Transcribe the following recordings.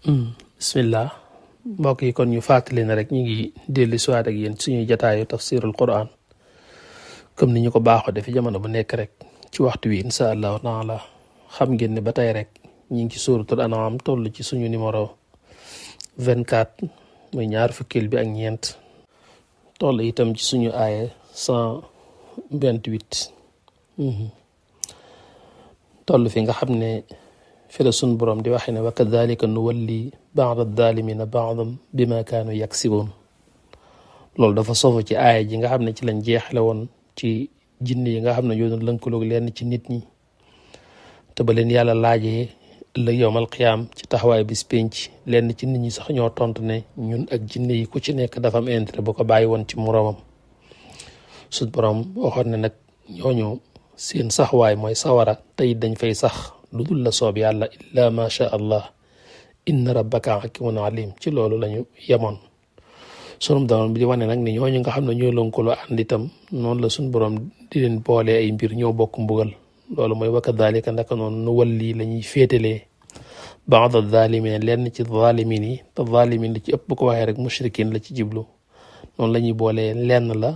bismillah mbokk yi kon ñu fàttali ne rek ñu ngi dellu si waat ak yéen suñuy jataayu tafsirul quran comme ni ñu ko baaxoo defi jamono bu nekk rek ci waxtu wi insha allahu taala xam ngeen ne ba tey rek ñu ngi ci suuratul an'am toll ci suñu numéro 24 muy ñaar fukkil bi ak ñeent toll itam ci suñu aaya 128 toll fi nga xam ne fi la suñ borom di waxe ne wa kadhalika nuwalli ba'da adh-dhalimina ba'dan bima kaanu yaksibuun loolu dafa sofu ci aaya ji nga xam ne ci lañ jeexle woon ci jinne yi nga xam ne ñoo doon lënkaloog lenn ci nit ñi te ba leen yàlla laajee ëllëg yowmal qiyaam ci taxawaay bis penc lenn ci nit ñi sax ñoo tontu ne ñun ak jinne yi ku ci nekk dafa am intérêt bu ko bàyyi woon ci moroomam suñ borom waxoon ne nag ñooñu seen saxwaay mooy sawara tey dañ fay sax lu dul la soob yàlla illa ma sha allah inna rabbaka hakimun alim ci loolu lañu yemoon sunu borom bi di wane nag ni ñooñu nga xam ne ñoo lënkaloo ànd itam noonu la suñu borom di leen boole ay mbir ñoo bokk mbugal loolu mooy wa kadhalika ndaka noonu nu walli la ñuy féetalee ba'da zalimin lenn ci zalimin yi te zalimin li ci ëpp bu ko waxee rek mushrikin la ci jiblu noonu la ñuy boolee lenn la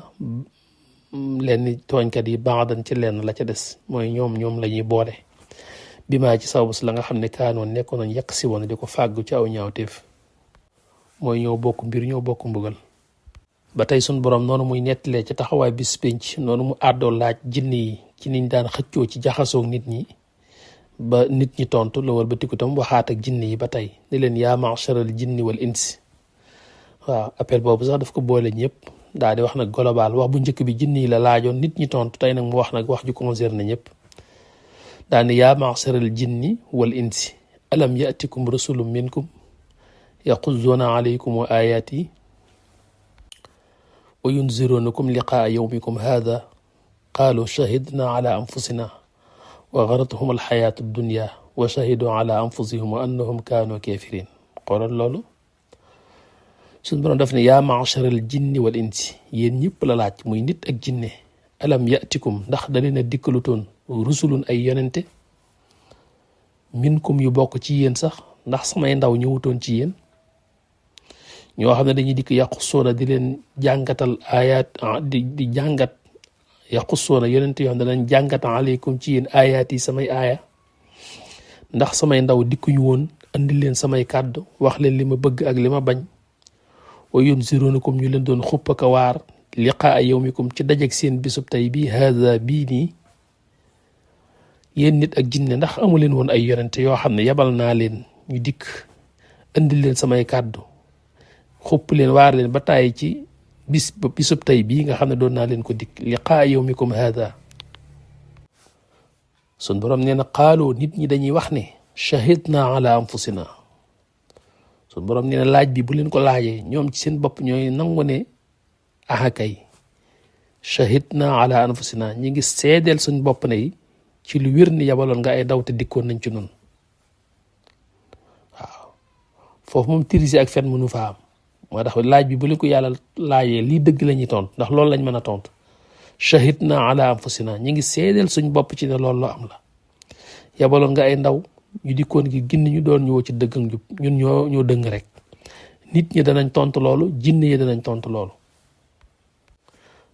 lenn tooñkat yi ba'dan ci lenn la ca des mooy ñoom la ñuy boole bi maa ci sababu la nga xam ne kaanoon nekkoon nañ yàq si woon di ko fàggu ci aw ñaawteef mooy ñoo bokk mbir ñoo bokk mbugal ba tey suñ borom noonu muy nettalee ci taxawaay bis penc noonu mu àddoo laaj jinne yi ci niñ daan xëccoo ci jaxasoog nit ñi ba nit ñi tontu la wal ba tikku tam waxaat ak jinne yi ba tey ni leen yaa ma'sharal jinni wal insi waaw appel boobu sax daf ko boole ñëpp daal di wax nag global wax bu njëkk bi jinne yi la laajoon nit ñi tontu tey nag mu wax nag wax ju concerné ñëpp daani yaa ma'sharal jinni wal insi alam ya'tikum rusulun minkum yaqussuuna alaykum ayati wa yunzirunakum liqaa yawmikum hadha qaalu shahidna ala anfusina wa gharratuhum alxayaatu dunya wa shahidu ala anfusihim wa annahum kaanu kafirin xoolal loolu suñ borom daf ne yaa ma'sharal jinni wal insi yéen ñëpp la laaj muy nit ak jinne alam ya'tikum ndax da leen a dikkalutoon rusulun ay yonente minkum yu bokk ci yéen sax ndax samay ndaw ñëwutoon ci yéen ñoo xam ne dañuy dikk yaqussuuna di leen jàngatal ayat di jàngat yaqussuuna yonente yoo xam ne dañ jàngat aleykum ci yéen ayat yi samay aaya ndax samay ndaw dikkuñu woon andi leen samay kàddu wax leen li ma bëgg ak li ma bañ wa yunzirunakum ñu leen doon xuppaka waar liqaa yawmikum ci dajeg seen bisub tey bii haada bii nii yéen nit ak jinne ndax amu leen woon ay yonente yoo xam ne yabal naa leen ñu dikk indi leen samay kàddu xupp leen waar leen ba tàyyi ci bisub tey bii nga xam ne doon naa leen ko dikk liqaa yawmikum haada sun borom nee na xaaloo nit ñi dañuy wax ne shahidna ala anfusina sun borom nee na laaj bi bu leen ko laajee ñoom ci seen bopp ñooy nangu ne ahakay shahidna ala anfusina ñi ngi seedeel suñ bopp ne ci lu wér ni yabaloon nga ay daw te dikkoon nañ ci noonu waaw foofu moom tirisi ak fen mënu fa am moo tax laaj bi bu leen ko yàlla laajee lii dëgg la ñuy tontu ndax loolu lañ mën a tontu shahidna ala anfusina ñi ngi seedeel suñ bopp ci ne loolu la am la yabaloon nga ay ndaw ñu dikkoon gi ginn ñu doon ñëw ci dëgg ak njub ñun ñoo dëng rek nit ñi danañ tontu loolu jinne yi danañ tontu loolu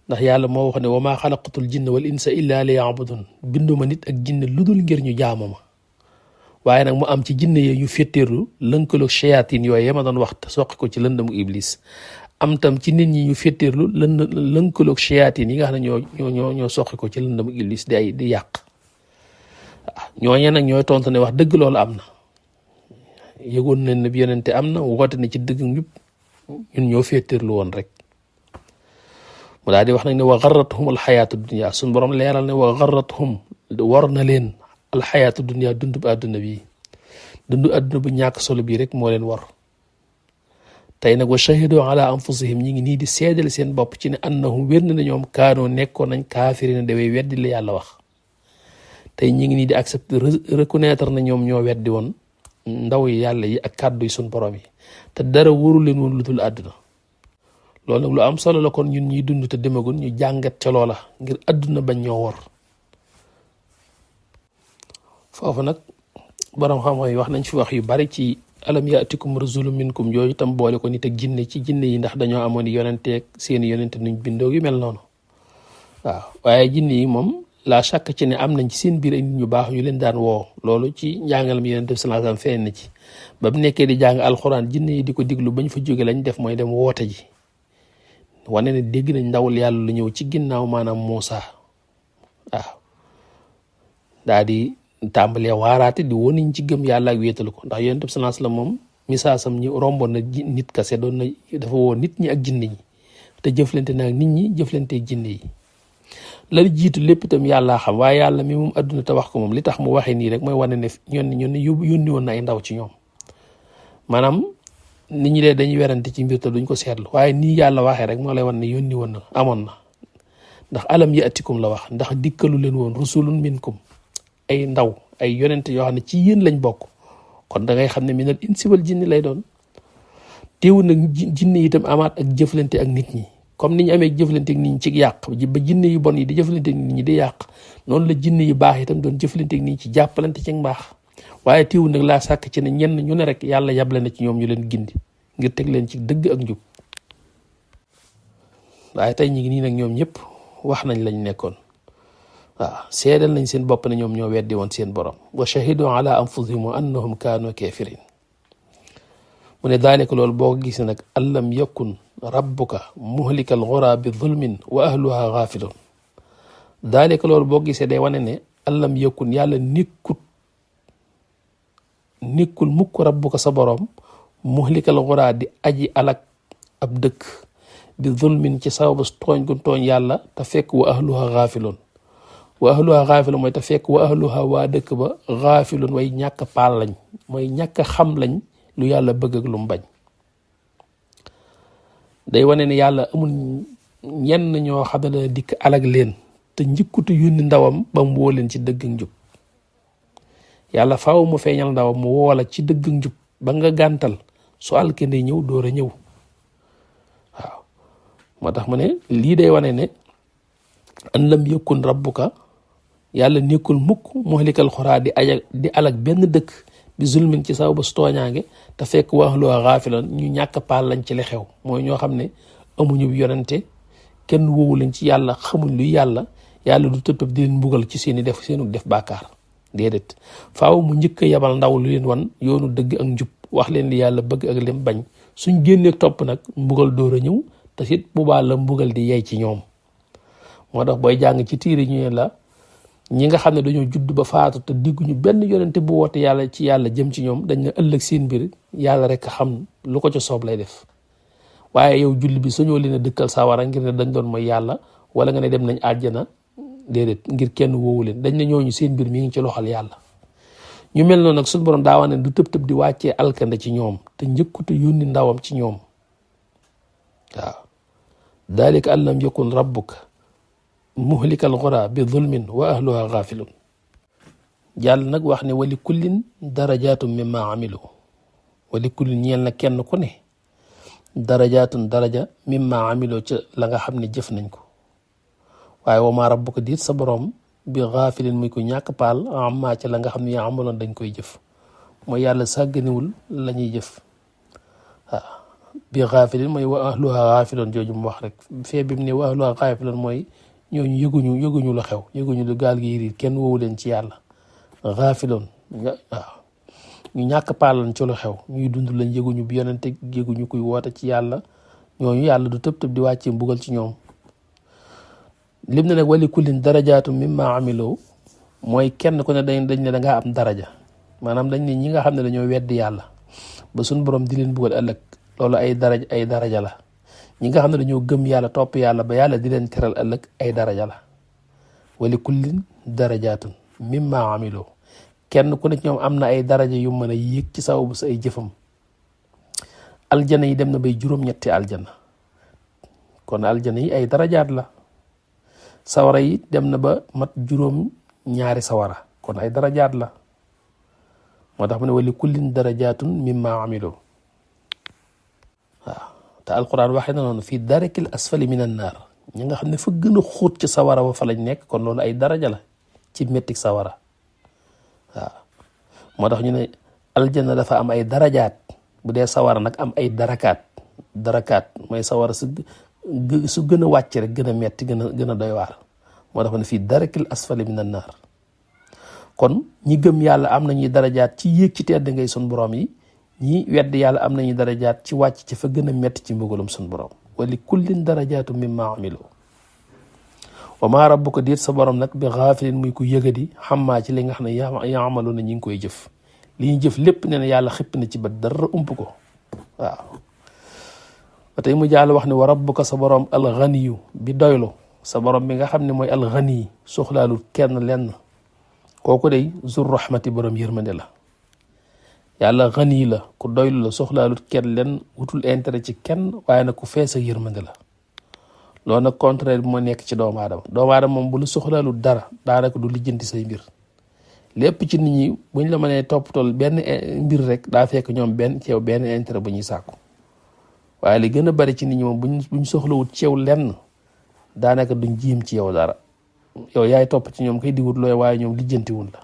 ndax yàlla moo wax ne wa maa xalaqatul jinna wal insa illa liya'budun binduma nit ak jinne lu dul ngir ñu jaamu ma waaye nag mu am ci jinne yi ñu féttéerlu lënkaloog shayatin yooyu yama doon wax te soqi ko ci lëndamu iblis am tam ci nit ñi ñu féttéerlu lënkaloog shayatin yi nga xam ne ñoo soqi ko ci lëndamu iblis di yàq ñooñee nag ñooy tontu ne wax dëgg loolu am na yëgoon nañ ne yonente am na woote ne ci dëgg njub ñun ñoo féttéerlu woon rek mu daal di wax nag ne wa garratuhum alxayaatu dunia suñ borom leeral ne wa garratuhum war na leen alxayaatu dunia dundub àdduna bi dundu àdduna bu ñàkk solo bii rek moo leen war tey nag wa shahidu ala anfusihim ñi ngi nii di seedal seen bopp ci ne annahum wér na ne ñoom kaanoo nekkoon nañ kaafirina daway weddi li yàlla wax tey ñi ngi nii di accepter reconnaître na ñoom ñoo weddi woon ndaw yi yàlla yi ak kàddu yi suñ borom yi te dara wóoru leen woon lu dul àdduna loolu nag lu am solo la kon ñun ñuy dund te demagun ñu jàngat ca loola ngir àdduna bañ ñoo wor foofu nag borom xam-xam yi wax nañ fi wax yu bari ci alam yaatikum rasulun minkum yooyu tam boole ko nit ak jinne ci jinne yi ndax dañoo amoon yonenteeg seeni yonente nuñ bindoo yu mel noonu waaw waaye jinne yi moom la chaque ci ne am nañ ci seen biir ay nit ñu baax ñu leen daan woo loolu ci njàngalam yonente bi sallallahu alayhi wasallam feeñ na ci ba mu nekkee di jàng alxuraan jinne yi di ko diglu bañ fa jóge lañ def mooy dem woote ji wane ne dégg nañ ndawul yàlla lu ñëw ci ginnaaw maanaam Muusa waaw daa di tàmbalee waaraate di woniñ ci gëm yàlla ak wéetalu ko ndax yonent bi sallallahu alayhi wasallam moom misaasam ñi romboon na nit kase doon na dafa woo nit ñi ak jinne ñi te jëflante na ak nit ñi jëflante ak jinne yi la jiitu lépp itam yàllaa xam waaye yàlla mi moom adduna te wax ko moom li tax mu waxee nii rek mooy wane ne ñoon yónni woon na ay ndaw ci ñoom maanaam nit ñi lee dañuy werante ci mbir te duñ ko seetlu waaye nii yàlla waxee rek moo lay wan ne yónni woon na amoon na ndax alam yaatikum la wax ndax dikkalu leen woon rusulun minkum ay ndaw ay yonente yoo xam ne ci yéen lañ bokk kon da ngay xam ne minal insi wal jinni lay doon teewul nag jinne itam amaat ak jëflante ak nit ñi comme ni ñu amee jëflante ak nit ñi ci yàq ba jinne yu bon yi di jëflante ak nit ñi di yàq noonu la jinne yu baax itam doon jëflante ak nit ñi ci jàppalante ci mbaax waaye teewul nag laa sàkk ci ne ñenn ñu ne rek yàlla yable na ci ñoom ñu leen gindi ngir teg leen ci dëgg ak njub waaye tey ñu ngi nii nag ñoom ñëpp wax nañ lañ nekkoon waaw seedal nañ seen bopp ne ñoom ñoo weddi woon seen borom wa shahidu ala anfusihim annahum kaanu kafirin mu ne daalika loolu boo ko gisee nag allam yakun rabbuka muhlikal qura bi zulmin wa ahluha ghafilun daalika loolu boo gisee day wane ne allam yakun yàlla nekkul mukk rabbuka sa borom muhlikal qura di aji alak ab dëkk bi zulmin ci sababu tooñ gu tooñ yàlla te fekk wa ahluha ghafilun wa ahluha ghafilun mooy te fekk wa ahluha waa dëkk ba ghafilun way ñàkk paal lañ mooy ñàkk xam lañ lu yàlla bëgg ak lu mu bañ day wane ne yàlla amul ñenn ñoo xam ne dana dikk alag leen te njëkkutu yónni ndawam ba mu woo leen ci dëgg ak njub yàlla faaw mu feeñal ndawam mu woola ci dëgg ak njub ba nga gàntal su alkende ñëw door a ñëw waaw moo tax mu ne lii day wane ne an lam yakun rabbuka yàlla nekkul mukk muhlikal xuraa di alag benn dëkk bi zulmin ci saw ba su tooñaange te fekk wa ahluha ghafilan ñu ñàkk paal lañ ci li xew mooy ñoo xam ne amuñu yonente kenn woowu leen ci yàlla xamuñ luy yàlla du tëb di leen mbugal ci seeni def bàkkaar déedéet faaw mu njëkk a yabal ndaw lu leen wan yoonu dëgg ak njub wax leen li yàlla bëgg ak lim bañ suñ génnee topp nag mbugal door a ñëw te it bu baax la mbugal di yey ci ñoom moo tax booy jàng ci tiiri ñu ne la ñi nga xam ne dañoo judd ba faatu te digguñu benn yonente bu woote yàlla ci yàlla jëm ci ñoom dañ ne ëllëg seen mbir yàlla rek xam lu ko ca soob lay def waaye yow julli bi sañoo leen a dëkkal sawara ngir ne dañ doon mooy yàlla wala nga ne dem nañ àjjana déedéet ngir kenn woowu leen dañ ne ñooñu seen mbir mi ngi ci loxol yàlla ñu mel noonu nag suñu borom daa wax ne du tëb di wàccee alkande ci ñoom te njëkkute yónni ndawam ci ñoom waaw dalika an lam yakun rabbuka muhlikal qura bi zulmin wa ahluha ghafilun jàll nag wax ne wali kullin darajatum mimma amilu wali kullin ñeel na kenn ku ne darajatun daraja mimma amilu ca la nga xam ne jëf nañ ko waaye wa ma rabbuka diit sa borom bi ghafilin muy ko ñàkk paal amma ca la nga xam ne yaa amaloon dañ koy jëf mooy yàlla sàgganiwul la ñuy jëf waaw bi ghafilin mooy wa ahluha ghafilun jooju mu wax rek fee bi mu ne wa ahluha ghafilun mooy ñooñu yëguñu lu xew yëguñu lu gaal gi riir kenn woowu leen ci yàlla ghafilun waaw ñu ñàkk paalan ci lu xew ñuy dund lañ yëguñu bi yonente yëguñu kuy woote ci yàlla ñooñu yàlla du tëb di wàccee mbugal ci ñoom lim ne nag wali kullin darajaatu mimma amilu mooy kenn ku ne dañ ne da ngaa am daraja maanaam dañ ne ñi nga xam ne dañoo weddi yàlla ba suñ borom di leen mbugal ëllëg loolu ay daraja la ñi nga xam ne dañoo gëm yàlla topp yàlla ba yàlla di leen teral ëllëg ay daraja la wali kullin darajaatun mimma amilu kenn ku ne ci ñoom am na ay daraja yu mën a yéeg ci sababu sa ay jëfam aljana yi dem na bay juróom-ñetti aljana kon aljana yi ay darajaat la sawara yi dem na ba mat juróom-ñaari sawara kon ay darajaat la moo tax mu ne wali kullin darajaatun mimma amilu waaw te alquran waxee na noonu fii darakil asfali min an naar ñi nga xam ne fa gën a xóot ci sawara wa fa lañ nekk kon loolu ay daraja la ci méttik sawara waaw moo tax ñu ne aljanna dafa am ay darajaat bu dee sawara nag am ay darakaat mooy sawara su gën a wàcc rek gën a metti gën a doy waar moo tax ne fii darakil asfali min an naar kon ñi gëm yàlla am nañuy darajaat ci yéeg ci tedd ngay sun borom yi ñi wedd yàlla am nañuy darajaat ci wàcc ci fa gën a metti ci mbugalum sun borom wa li kullin darajaatu mimma amilu wa maa rabbuka déet sa borom nag bi xaafilin muy ku yëgadi xammaa ci li nga xam ne yaamalu na ñi ngi koy jëf li ñu jëf lépp ne na yàlla xipp na ci ba dara ump ko waaw ba tey mu jàll wax ne wa rabbuka sa borom alxaniyu bi doylu sa borom bi nga xam ne mooy alxani soxlaalul kenn lenn kooku day zur rahmati borom yërmande la yàlla xani la ku doylu la soxlaalul kenn lenn wutul intérêt ci kenn waaye nag ku fees ak yërmande la loolu nag contraire bi moo nekk ci doomu aadama moom bu lu soxlaalul dara daanaka du lijjanti say mbir lépp ci nit ñi buñ la mënee toppatool benn mbir rek daa fekk ñoom benn ceew benn intérêt bu ñuy sàkku waaye li gën a bari ci nit ñi moom buñ soxlawut ceew lenn daanaka duñ jiim ci yow dara yow yaay topp ci ñoom kay diwut looy waaye ñoom lijjantiwul la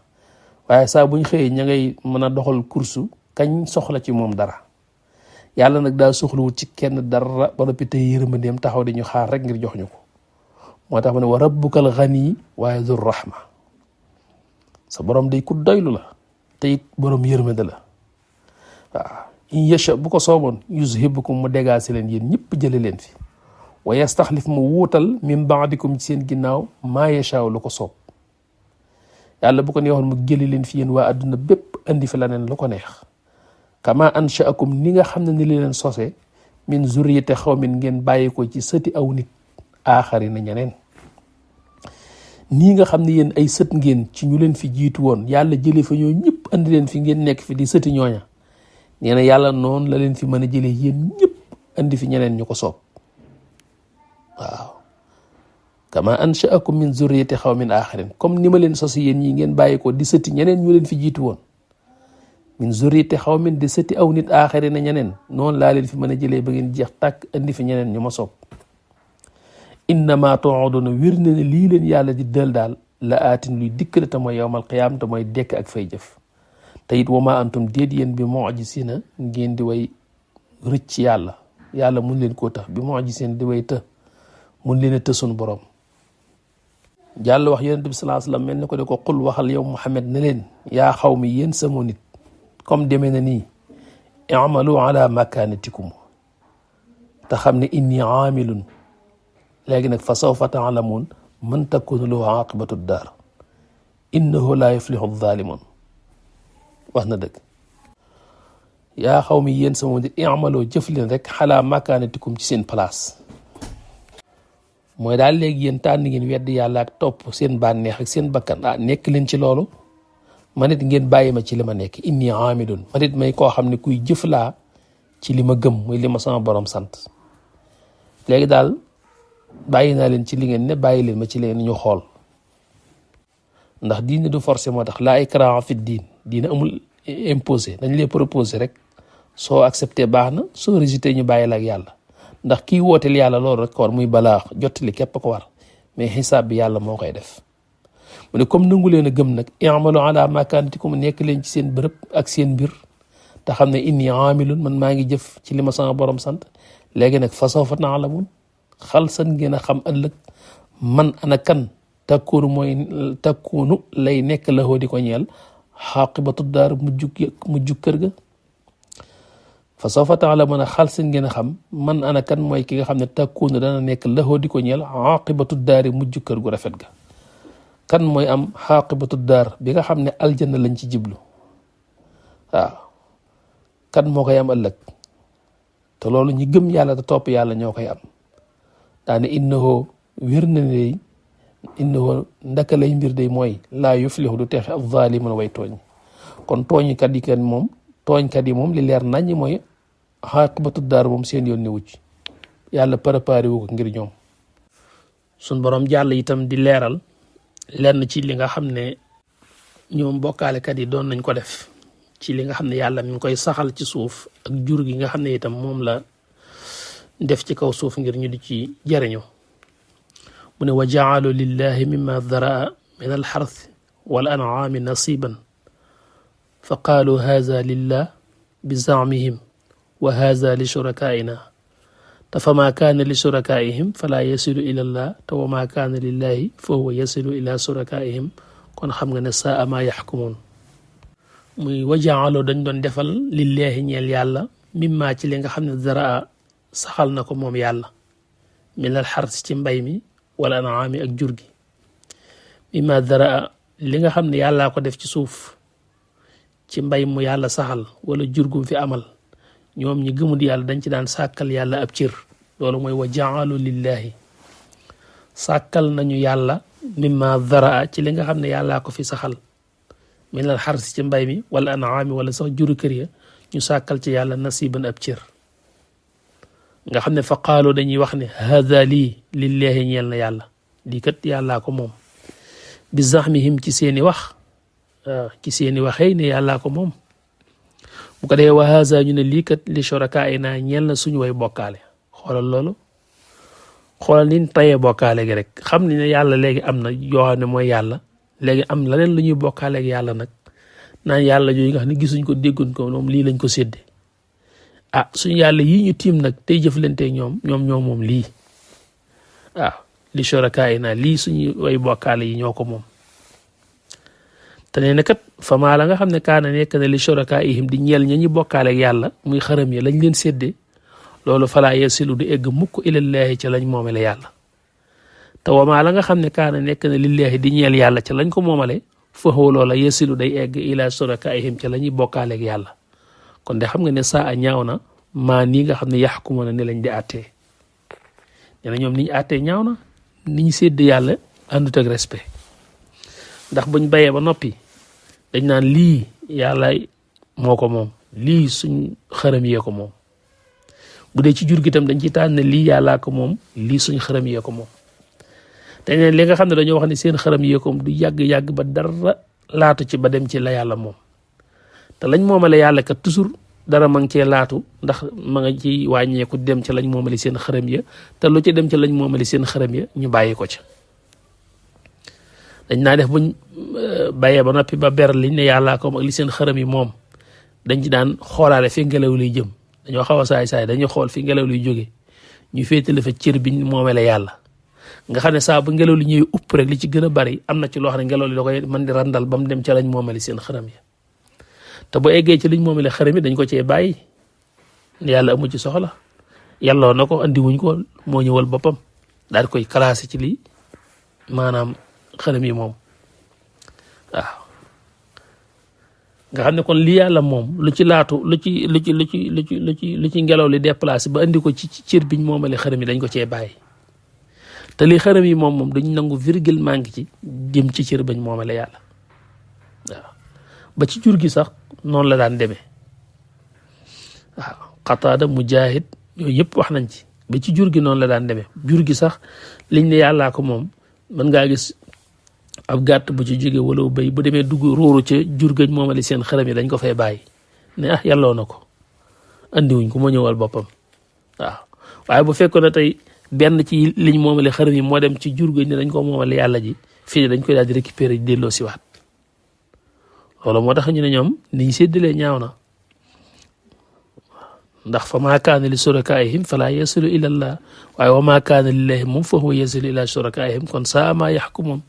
waaye saa buñ xëyee ña ngay mën a doxal kursu kañ soxla ci moom dara yàlla nag daa soxlawut ci kenn dara ba noppi tey yërmandeem taxaw di ñu xaar rek ngir jox ñu ko moo tax ma ne wa rabbukal ghani waaye zur rahma sa borom day ku doylu la te it borom yërmande la waaw in yasha bu ko sooboon yuzhibukum mu dégaasi leen yéen ñëpp jële leen fi wa yastaxlif mu wuutal min baadikum ci seen ginnaaw maa yashaaw lu ko soob yàlla bu ko neexoon mu jële leen fi yéen waa àdduna bépp andi fi leneen lu ko neex kama anshaakum ni nga xam ne ni leen sose min zurriyati xawmin ngeen bàyyi ko ci sëti aw nit aaxari na ñeneen nii nga xam ne yéen ay sët ngeen ci ñu leen fi jiitu woon yàlla jële fa ñoo ñëpp andi leen fi ngeen nekk fi di sëti ñooña nee na yàlla noonu la leen fi mën a jëlee yéen ñëpp andi fi ñeneen ñu ko soob waaw kama anshaakum min zurriyati xawmin aaxarin comme ni ma leen sosi yéen ñi ngeen bàyyi ko di sëti ñeneen ñu leen fi jiitu woon min zurriyati xawmin di sëti aw nit aaxarin na ñeneen noonu laa leen fi mën a jëlee ba ngeen jeex tàkk andi fi ñeneen ñu ma soob innama tu'aduna wir na ne lii leen yàlla di dël daal la aatin luy dikk la te mooy yowmal qiyaam te mooy dekk ak fay jëf te it wama antum déet yéen bi mu'jizina ngeen di way rëcc yàlla mun leen koo tax bi mu'jizina di way të mun leen a të sun borom jàll wax yonent bi sallallahu alayhi wasallam mel ni ko de ko xul waxal yow Muhammad ne leen yaa xaw mi yéen sama nit comme demee na nii i'malu ala makanatikum te xam ne inni aamilun léegi nag fa sawfa ta'lamun man takunu lahu aqibatu daar innahu la yuflihu adh-dhalimun wax na dëgg yaa xaw mi yéen sama nit i'malu jëf leen rek ala makanatikum ci seen place mooy daal léegi yéen tànn ngeen wedd yàlla ak topp seen bànneex ak seen bakkan nekk leen ci loolu man it ngeen bàyyi ma ci li ma nekk inni aamilun man it may koo xam ne kuy jëf laa ci li ma gëm muy li ma sama borom sant léegi daal bàyyi naa leen ci li ngeen ne bàyyi leen ma ci li ngeen ñu xool ndax diine du forcé moo tax laa ikraha fi diine amul imposé dañ lay proposé rek soo accepté baax na soo rejeté ñu bàyyi la ak yàlla ndax kii wooteel yàlla loolu rek ko war muy balaax jottali képp ko war mais xisaab bi yàlla moo koy def mu ne comme nangu leen a gëm nag i'malu ala makanatikum nekk leen ci seen bërëb ak seen mbir te xam ne inni aamilun man maa ngi jëf ci li ma sama borom sant léegi nag fa sawfa ta'lamun xal san ngeen a xam ëllëg man ana kan takkuunu lay nekk la di ko ñeel xaqibatu daar mujjug kër ga fa sawfa ta'lamuna xal san ngeen a xam man ana kan mooy ki nga xam ne takkuunu dana nekk la di ko ñeel xaqibatu daari mujjug kër gu rafet ga kan mooy am xaqibatu daar bi nga xam ne aljanna lañ ci jiblu waaw kan moo koy am ëllëg te loolu ñi gëm yàlla te topp yàlla ñoo koy am daane innahu wér na ne innahu ndaka lay mbir day mooy laa yuflihu du teexe az-zalimun way tooñ kon tooñkat yi moom li leer nañ mooy xaqibatu daar moom seen yoon ne wucc yàlla préparé wu ko ngir ñoom suñ borom jàll itam di leeral lenn ci li nga xam ne ñoom bokkaalekat yi doon nañ ko def ci li nga xam ne yàlla mi ngi koy saxal ci suuf ak jur gi nga xam ne itam moom la def ci kaw suuf ngir ñu di ci jariñu mu ne wa ja'alu lillahi mimma daraa min alxarth wal an'aami nasiban fa qaalu haza lillah bi zaamihim wa haza li shurakaina te fa maa kaana li shurakaihim fala yasilu ila llah te wa maa kaana lillahi fa huwa yasilu ila shurakaihim kon xam nga ne saa ama yaxkumoon muy wajaaloo dañ doon defal lillahi ñeel yàlla mimma ci li nga xam ne daraa saxal na ko moom yàlla minal xars ci mbay mi wala anaami ak jur gi mimma daraa li nga xam ne yàllaa ko def ci suuf ci mbay mu yàlla saxal wala jur gum fi amal ñoom ñi gëmul yàlla dañ ci daan sàkkal yàlla ab cër loolu mooy wa jaalu lillahi sàkkal nañu yàlla mimma daraa ci li nga xam ne yàllaa ko fi saxal minal xars ci mbay mi wala anaami wala sax juru kër ya ñu sàkkal ci yàlla nasiban ab cër nga xam ne fa qaalu dañuy wax ne hada lii lillahi ñeel na yàlla lii kat yàllaa ko moom bi zaxmihim ci seeni wax ci seeni waxee ne yàllaa ko moom bu ko defee wa haza ñu ne lii kat li shurakaina ñeel na suñu way bokkaale xoolal loolu xoolal niñ tayee bokkaale gi rek xam ni ne yàlla léegi am na yoo xam ne mooy yàlla léegi am leneen lu ñuy bokkaale ak yàlla nag naan yàlla yooyu nga xam ne gisuñ ko dégguñ ko moom lii lañ ko sédde ah suñu yàlla yii ñu tiim nag tey jëflante ñoom moom lii waaw li shurakaina lii suñu way bokkaale yi ñoo ko moom te nee na kat famaa la nga xam ne kaana nekk na li shurakaihim di ñeel ña ñi bokkaale ak yàlla muy xërëm yi lañ leen séddee loolu falaa yasilu du egg mukk ilallaahi ca lañ moomale yàlla te wamaa la nga xam ne kaana nekk na lillaahi di ñeel yàlla ca lañ ko moomale fahuwa loola yasilu day egg ila shurakaihim ca la ñuy bokkaale ak yàlla kon de xam nga ne saa a ñaaw na maa nii nga xam ne yaxkumuna ne lañ di àttee nee na ñoom ni ñu àttee ñaaw na ni ñu sédd yàlla àndut ak respect ndax buñ bayee ba noppi dañ naan lii yàlla moo ko moom lii suñ xërëm yee ko moom bu dee ci jur gi tam dañ ci tànn ne lii yàllaa ko moom lii suñ xërëm yee ko moom te neen li nga xam ne dañoo wax ne seen xërëm yee ko du yàgg-yàgg ba dara laatu ci ba dem ci la yàlla moom te lañ moomale yàlla kat toujours dara ma ngi cee laatu ndax ma nga ci wàññeeku dem ca lañ moomale seen xërëm ya te lu ci dem ca lañ moomale seen xërëm ya ñu bàyyi ko ca dañ naa def buñ bayee ba noppi ba ber liñ ne yàllaa ko ak li seen xërëm yi moom dañ ci daan xoolaale fi ngelaw liy jëm dañoo xaw a saay-saay dañuy xool fi ngelaw liy jóge ñu féetale fa cër biñ moomale yàlla nga xam ne saa bu ngelaw li ñëwee upp rek li ci gën a bari am na ci loo xam ne ngelaw li da koy mën di randal ba mu dem ca lañ moomale seen xërëm ya te bu eggee ci liñ moomale xërëm yi dañ ko cee bàyyi yàlla amu ci soxla yàlloo na ko andi wuñ ko moo ñëwal boppam daal di koy classé ci lii maanaam xërëm yi moom waaw nga xam ne kon li yàlla moom lu ci laatu lu ci ngelaw li déplacé ba andi ko ci cër biñ moomale xërëm yi dañ ko cee bàyyi te li xërëm yi moom duñ nangu virgule manque ci jëm ci cër bañ moomale yàlla waaw ba ci jur gi sax noonu la daan demee waaw Qataada Mujaahid yooyu yëpp wax nañ ci ba ci jur gi noonu la daan demee jur gi sax liñ ne yàllaa ko moom mën ngaa gis ab gàtt bu ci jóge wala béy bu demee dugg róoru ca jur gañ moomali seen xërëm yi dañ ko fay bàyyi ne yàlloo na ko andiwuñ ko moo ñëwal boppam waaw waaye bu fekkoon ne tey benn ci liñ moomale xërëm yi moo dem ci jur gañ ne dañ ko moomale yàlla ji fii dañ koy daal di récupérer delloo si waat loolu moo tax ñu ne ñoom niñ séddalee ñaaw na ndax fa maa kaana li shurakaihim fala yasilu ila allah waaye wa maa kaana lillahi moom fa huwa yasilu ila shurakaihim kon saa maa yaxkumoon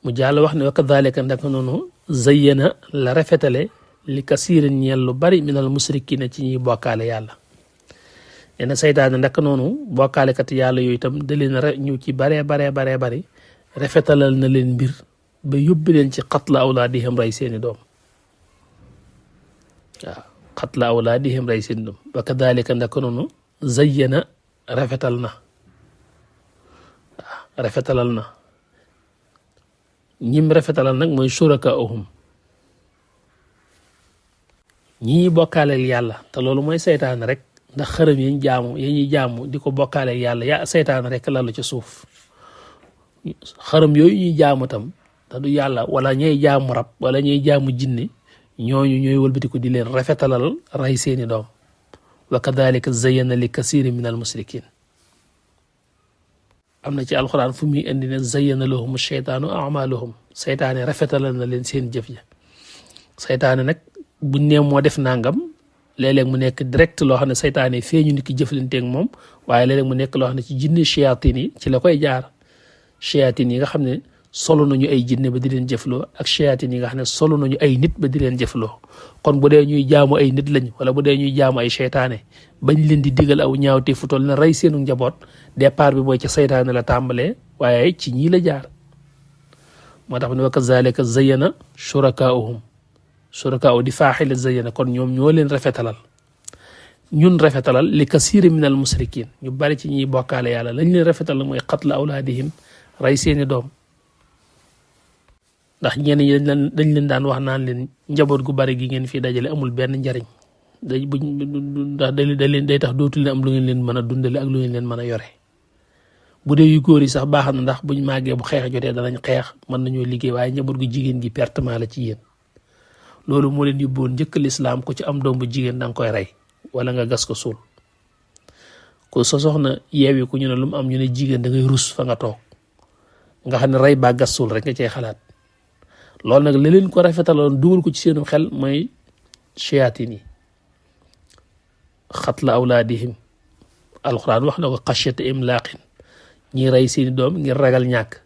mu jàll wax ne wa kadhalika ndaka noonu zayyana la rafetale li kasiirin ñeel lu bari minal musrikina ci ñuy bokkaale yàlla nee na saytaane ndaka noonu bokkaalekat yàlla yooyu itam da leen ñu ci baree bari rafetalal na leen mbir ba yóbbi leen ci qatla awlaadihim rey seeni doom waaw qatla awlaadihim rey seeni doom wa kadhalika ndaka noonu zayyana rafetalal na ñim rafetalal nag mooy shurakaahum ñi bokkaaleel yàlla te loolu mooy seytaane rek ndax xërëm yi ñuy jaamu di ko bokkaaleel yàlla seytaane rek lalu ci suuf xërëm yooyu ñuy jaamu tam te du yàlla wala ñuy jaamu rab wala ñuy jaamu jinne ñooñu ñooy wëlbati ko di leen rafetalal rey seeni doom wa kadhalika zayyana li kasirin min al musrikin am na ci alxuraan fu muy indi ne zayyana lahum sheytaanu amalahum seytaane rafetalal na leen seen jëf ja saytaane nag buñ nee moo def nangam léeg-léeg mu nekk direct loo xam ne saytaane feeñu nit ki jëflanteeg moom waaye léeg-léeg mu nekk loo xam ne ci jinne shayatin yi ci la koy jaar shayatin yi nga xam ne solo nañu ay jinne ba di leen jëfloo ak shayatin yi nga xam ne solo nañu ay nit ba di leen jëfloo kon bu dee ñuy jaamu ay nit lañ wala bu dee ñuy jaamu ay seytaane bañ leen di digal aw ñaawte fu toll na rey seenu njaboot départ bi mooy ca saytaane la tàmbalee waaye ci ñii la jaar moo tax ne wa kazalika zayyana shurakaa'uhum di faaxile zayyana kon ñoom ñoo leen rafetalal ñun rafetalal li kasiiri min al musrikin ñu bari ci ñiy bokkaale yàlla lañ leen rafetal mooy qatla awlaadihim rey seeni doom ndax ñenn ñi dañ leen daan wax naan leen njaboot gu bari gi ngeen fii dajale amul benn njariñ ndax day tax dootul leen am lu ngeen leen mën a dundale ak lu ngeen leen mën a yore bu dee yu góor yi sax baax na ndax buñ màggee bu xeex jotee danañ xeex mën nañoo liggéey waaye njaboot gu jigéen gi pertement la ci yéen loolu moo leen yóbboon njëkk lislaam ku ci am doom bu jigéen da nga koy rey wala nga gas ko suul ko sa soxna yeewi ku ñu ne lu mu am ñu ne jigéen da ngay rus fa nga toog nga xam ne rey baa gas suul rek nga cey xalaat loolu nag li leen ko rafetaloon dugal ko ci seenu xel mooy shayatin yi xatla awlaadihim alquran wax na ko xashyata imlaaqin ñi rey seeni doom ngir ragal ñàkk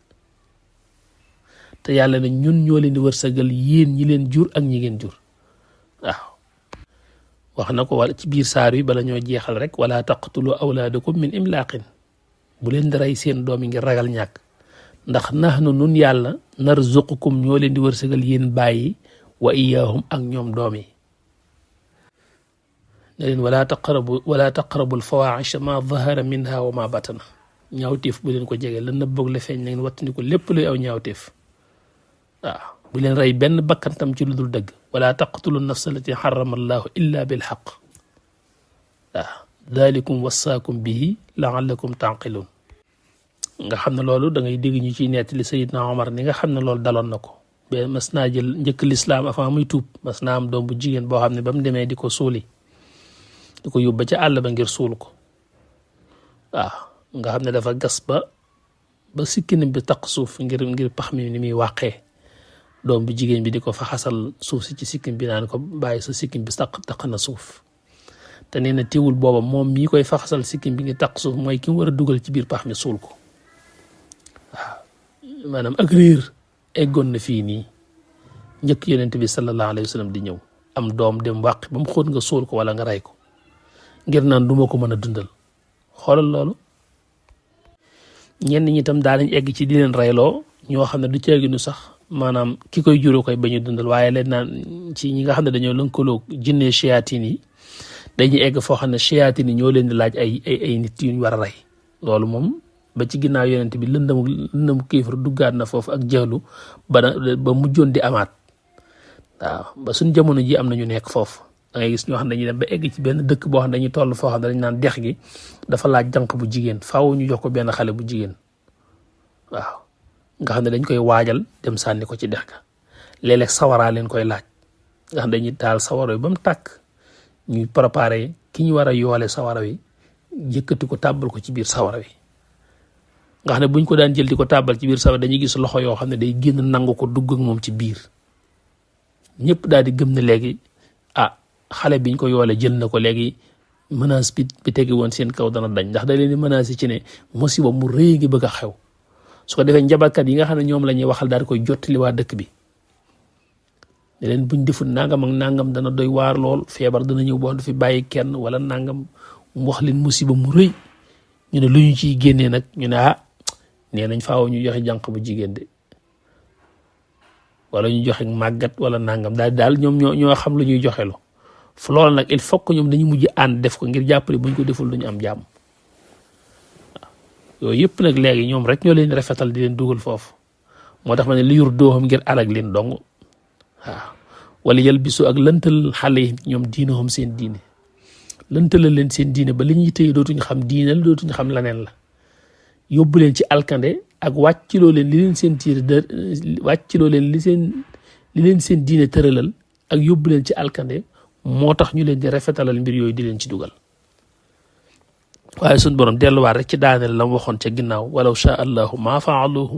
te yàlla ne ñun ñoo leen di wërsëgal yéen ñi leen jur ak ñi ngeen jur waaw wax na ko wala ci biir saar yi bala ñoo jeexal rek wala taqtulu awlaadakum min imlaaqin bu leen di rey seen doom yi ngir ragal ñàkk ndax nahnu nun yàlla narzuqukum ñoo leen di wërsëgal yéen bàyyi wa iyaahum ak ñoom doom yi ne leen wala taqrabu alfawaaxisha ma dahara minha wa ma batana ñaawteef bu leen ko jege la nëbboog la feeñ na ngeen wattandiku lépp luy aw ñaawteef waaw bu leen rey benn bakkantam ci lu dul dëgg wala taqtulu nafsa allati xarama allahu illa bilxaq waaw dalikum wasaakum bihi laallakum taqilun nga xam ne loolu da ngay dégg ñu ciy nettali Sayidna Omar ni nga xam ne loolu daloon na ko ba mas naa jël njëkk lislaam avant muy tuub mas naa am doom bu jigéen boo xam ne ba mu demee di ko suuli di ko yóbba ca àll ba ngir suul ko waaw nga xam ne dafa gas ba sikkinam bi taq suuf ngir pax mi ni muy wàqee doom bu jigéen bi di ko fa xasal suuf si ci sikkim bi naan ko bàyyi sa sikkim bi taq na suuf te nee na teewul booba moom mii koy fa xasal sikkim bi ngi taq suuf mooy ki mu war a dugal ci biir pax mi suul ko waaw maanaam ak réer eggoon na fii nii njëkk yonent bi sallallahu alayhi wa sallam di ñëw am doom dem wàq ba mu xóot nga suul ko wala nga rey ko ngir naan du ma ko mën a dundal xoolal loolu ñenn ñi tam daanañ egg ci di leen reyloo ñoo xam ne du ceeginu sax maanaam ki koy juró koy bañu dundal waaye leen naan ci ñi nga xam ne dañoo lënkaloo jinne shayatin yi dañuy egg foo xam ne shayatin yi ñoo leen di laaj ay nit yu ñu war a rey loolu moom ba ci ginnaaw yonent bi lëndamu kéefar duggaat na foofu ak jaxlu ba mujjoon di amaat waaw ba suñ jamono ji am na ñu nekk foofu da ngay gis ñoo xam ne dañuy dem ba egg ci benn dëkk boo xam ne dañuy toll foo xam ne dañ naan dex gi dafa laaj jànq bu jigéen faaw ñu jox ko benn xale bu jigéen waaw nga xam ne dañ koy waajal dem sànni ko ci dex ga léeg-léeg sawaraa leen koy laaj nga xam ne dañuy taal sawara wi ba mu tàkk ñuy préparé ki ñu war a yoole sawara wi yëkkati ko tàbbal ko ci biir sawara wi nga xam ne buñ ko daan jël di ko tàbbal ci biir sawara dañuy gis loxo yoo xam ne day génn nangu ko dugg ak moom ci biir ñëpp daal di gëm ne léegi xale biñ ko yoole jël na ko léegi menace bi tegi woon seen kaw dana dañ ndax da leen di menacé ci ne musiba mu rëy ngi bëgg a xew su ko defee njabarkat yi nga xam ne ñoom la ñuy waxal daal di koy jottali waa dëkk bi ne leen buñ deful nangam ak nangam dana doy waar lool feebar dana ñëw boo du fi bàyyi kenn wala nangam mu wax leen musiba mu rëy ñu ne lu ñu ciy génnee nag ñu ne nee nañ faaw ñu joxe jànq bu jigéen de wala ñu joxe màggat wala nangam daal ñoom ñoo xam lu ñuy joxe lo fu loolu nag il faut que ñoom dañu mujj ànd def ko ngir jàppale buñ ko deful duñu am jàmm waaw yooyu yëpp nag léegi ñoom rek ñoo leen rafetal di leen dugal foofu moo tax ma ne li yur dooxam ngir alag leen dong waaw wala yal bisu ak lëntal xale yi ñoom diinahum seen diine lëntalal leen seen diine ba li ñuy téye dootuñu xam diine la dootuñu xam laneen la yóbbu leen ci alkande ak wàcciloo leen li leen seen tiir wàcciloo leen li leen seen diine tëralal ak yóbbu leen ci alkande moo tax ñu leen di rafetalal mbir yooyu di leen ci dugal waaye suñ borom delluwaat rek ci daaneel la mu waxoon ca ginnaaw walaw shaa allahu maa faaluhu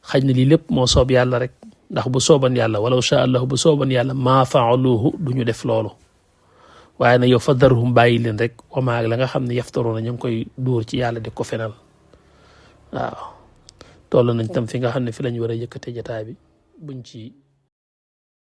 xaj na lii lépp moo soob yàlla rek ndax bu sooban yàlla walaw sha allah bu sooban yàlla maa faaluhu duñu def loolu waaye nag yow fa darhum bàyyi leen rek wamaag la nga xam ne yaftaroona ñu ngi koy dóor ci yàlla di ko fenal waaw toll nañ tam fi nga xam ne fi lañ war a yëkkate jataay bi buñ ci